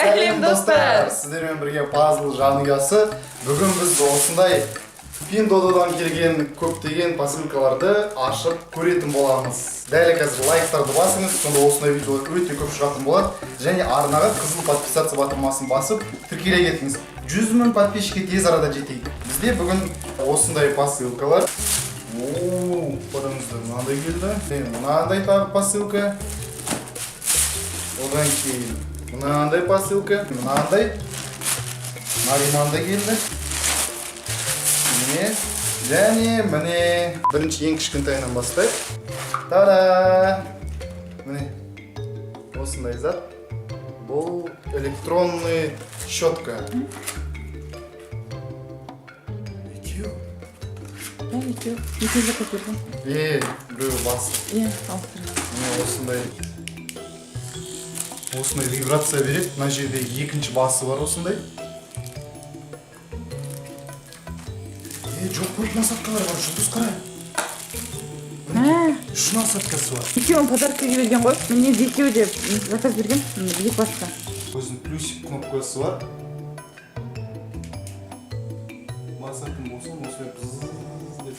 Сәлем, достар! Сіздермен бірге Пазл жанұясы. Бүгін біз осындай Пиндуодуодан келген көптеген посылкаларды ашып көретін боламыз. Дәл қазір лайктарды басыңыз, сонда осындай видеолар өте көп шығатын болады. Және арнаға қызыл подписаться батырмасын басып, тіркеле кетіңіз. 100 мың подписчикке тез арада жетейік. Бізде бүгін осындай посылкалар. Ооо, қараңыздар, мынандай келді. Мынандай тағы посылка. Одан кейін мынандай посылка, мынандай Нариман да келді. Міне, және міне, бірінші ең кішкентайынан бастайық. Та-да! Міне, осындай зат. Бұл электронный щетка. Екеу. Иә, екеу. Екеу заказ берген. Е, біреуі басы. Иә, ауыстырады. Міне, осындай вибрация береді. Мына жерде екінші басы бар осындай. Е, жоқ, көп насадкалар бар. Жұлдыз, қара. Мә, Үш насадкасы бар. Екеуін подаркаға берген ғой. Міне, екеуі де заказ берген. Міне, екі басқа. Өзінің плюсик кнопкасы бар. Басатын болсам, осылай бззз деп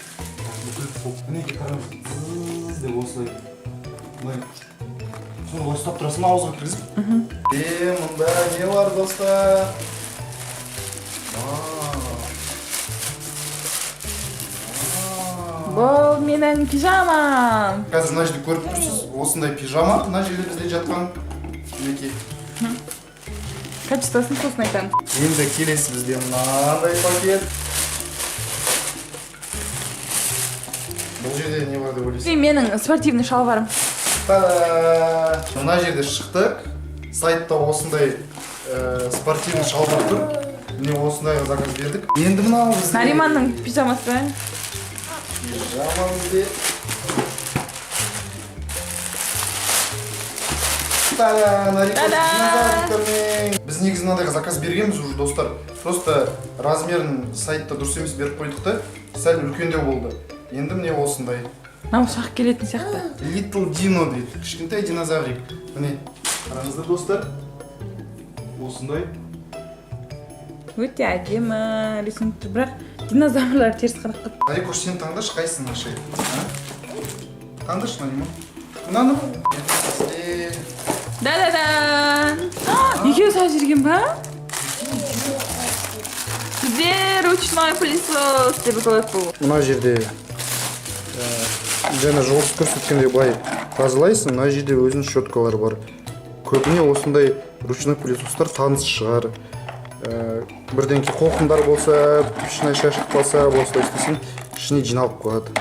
бүкіл болып, мінекей, қараңыз, бззз деп осылай былай, соны былай ұстап тұрасың, ауызға кіргізіп. Е, мында не бар, достар? Вау. Вау. Бұл менің пижамам. Қазір мына жерде көріп тұрсыз, осындай пижама мына жерде бізде жатқан, мінекей. Качествосын сосын айтамын. Енді келесі бізде мынандай пакет. Бұл жерде не бар деп ойлайсың? И менің спортивный шалбарым. Та-да! Мына жерде шықтық. Сайтта осындай спортивный шалбар тұр. Міне, осындай заказ бердік. Енді мынау бізде Нариманның пижамасы. Пижама бізде. Та-да! Нариман Та-да! динозаврлармен. Біз негізі мынандайға заказ бергенбіз уже, достар. Просто размерін сайтта дұрыс емес беріп қойдық та, сәл үлкендеу болды. Енді міне, осындай. Мынау ұшақ келетін сияқты. Little Dino дейді. Кішкентай динозаврик. Міне, қараңыздар, достар. Осындай. Өте әдемі рисунок тұр, бірақ динозаврлар теріс қарап қалды. Нарикош, сен таңдашы, қайсысын ашайын? А? Таңдашы, Нарима. Мынаны ма? Бізде Да-да-дан! Екеуі салып жіберген ба? Бізде ручной пылесос деп аталады бұл. Мына жерде жаңа жұлдыз көрсеткендей, былай тазалайсың. Мына жерде өзінің щеткалары бар. Көбіне осындай ручной пылесостар таныс шығар. Бірдеңке қоқымдар болса, ішіне шашылып қалса, осылай істесең, ішіне жиналып қалады.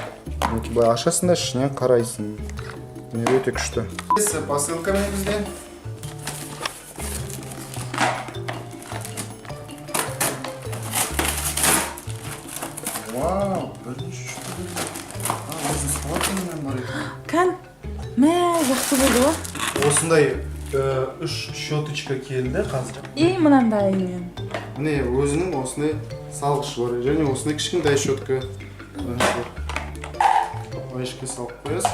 Мінекей, былай ашасың да, ішінен қарайсың. Міне, өте күшті. Келесі посылка, міне, бізде. Вау, бірінші штука. А, өзінің салатымен бар екен. Кән, мә, жақсы болды ғой. Осындай үш щеточка келді қазір. И мынандаймен. Міне, өзінің осындай салғышы бар және осындай кішкентай щетка. Ішке салып қоясың.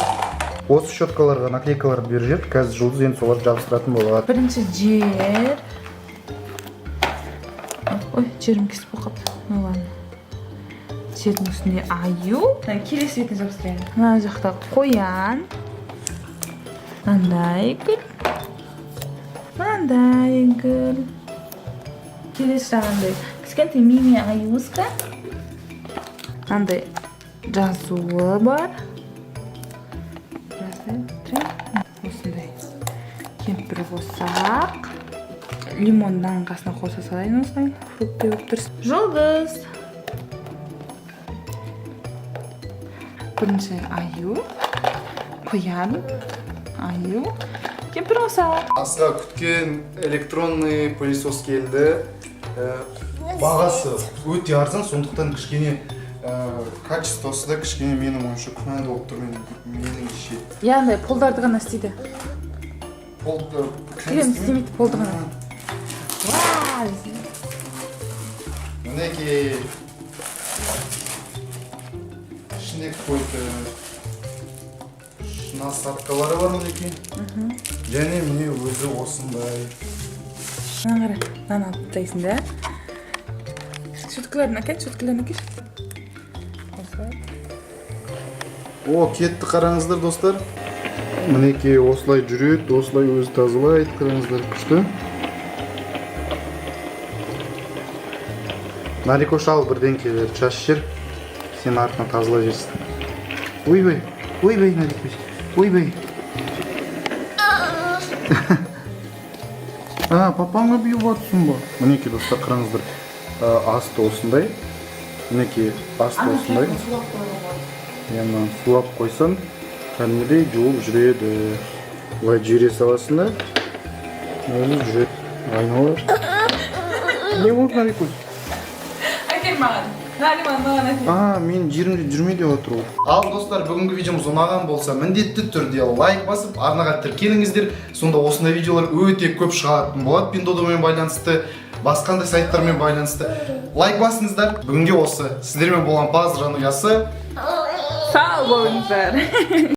Осы щеткаларға наклейкалар беріп жіберді. Қазір Жұлдыз енді соларды жабыстыратын болады. Бірінші жер. Ой, жерім кесіп қалыпты. Ну ладно. Жердің үстінде аю. Мына келесі бетін жабыстырайын. Мына жақта қоян. Мынандай гүл. Мынандай гүл. Келесі жағындай кішкентай мини аюшка. Мынандай жазуы бар. Жазып, осындай кемпір қосақ. Лимоннан қасына қоса салайын, осылай фрукты болып тұр. Жұлдыз. Бірінші аю, қоян, аю, кемпір қосақ. Асыға күткен электронный пылесос келді. Бағасы өте арзан, сондықтан кішкене качествосы да кішкене, менің ойымша, күмәнді болып тұр меніңше. Иә, андай полдарды ғана істейді. Пол Кілем істемейді, полды ғана. Вау! Мінекей, ішінде какой-то насадкалары бар, мінекей. Және міне, өзі осындай Мынаны қара, мынаны алып тастайсың да. Щеткаларын әкел, щеткаларын әкелші. Осылай. О, кетті, қараңыздар, достар. Мінекей, осылай жүреді, осылай өзі тазалайды, қараңыздар, күшті. Нарикош, ал бірдеңкелер шашып жер. Сен артынан тазалай жерсің. Ойбай, ойбай, Нарикош, ойбай. А, папаңа бүйіп жатсың ба? Мінекей, достар, қараңыздар. Асты осындай. Мінекей, асты осындай. Иә, мынаны сулап қойсаң, кәдімгідей жуып жүреді. Былай жібере саласың да, өзі жүреді. Айнала. Не болды, Нарикош? Әкел маған. Нариман, маған әкел. А, мен жерімде жүрме деп отыр ол. Ал, достар, бүгінгі видеомыз ұнаған болса, міндетті түрде лайк басып, арнаға тіркеліңіздер. Сонда осындай видеолар өте көп шығатын болады Пиндуодуомен байланысты, басқандай сайттармен байланысты. Лайк басыңыздар. Бүгінге осы. Сіздермен болған Пазл жанұясы. Сау болыңыздар.